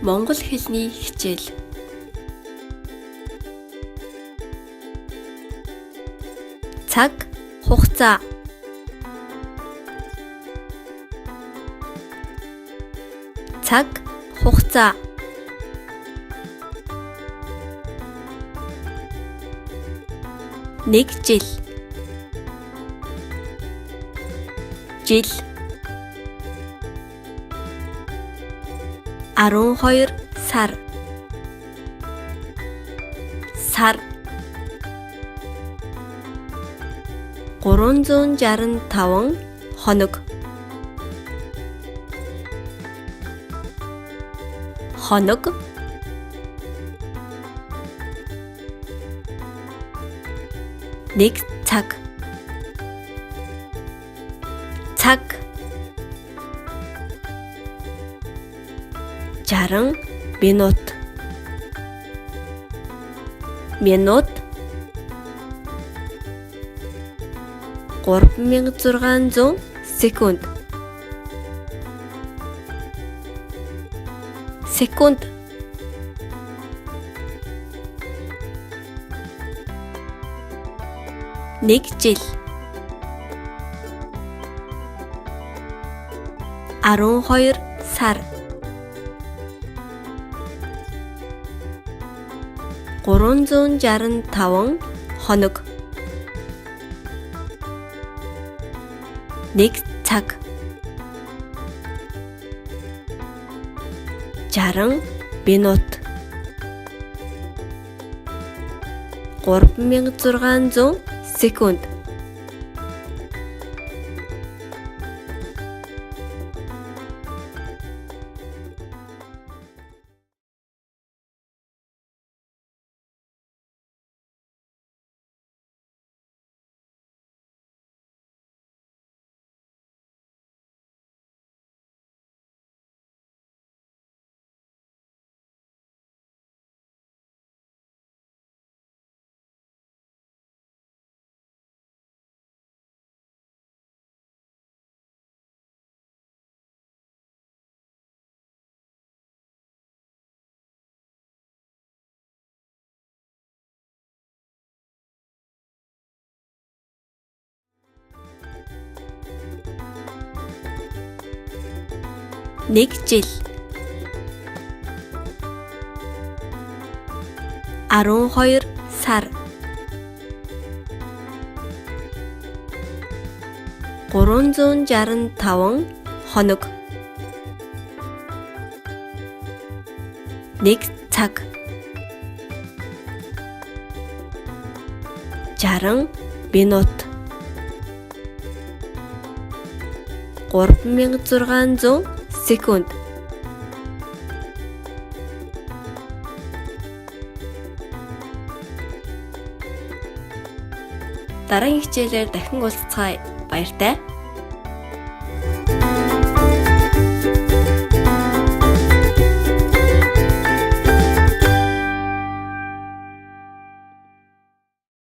Монгол хэлний хичээл. Цаг хугацаа. Цаг хугацаа. Нэг жил. Жил. 12 сар. Сар. 365 хоног. Хоног. Нэг цаг. Цаг. 60 минут. Минут. 3600 секунд. Секунд. Нэг жил. 12 сар. 365 хоног. Нэг цаг. 60 минут. 3600 секунд. Нэг жил. 12 сар. 365 хоног. Нэг цаг. 60 минут. 3600 секунд. Дараагийн хичээлээр дахин уулзцгаая. Баяртай.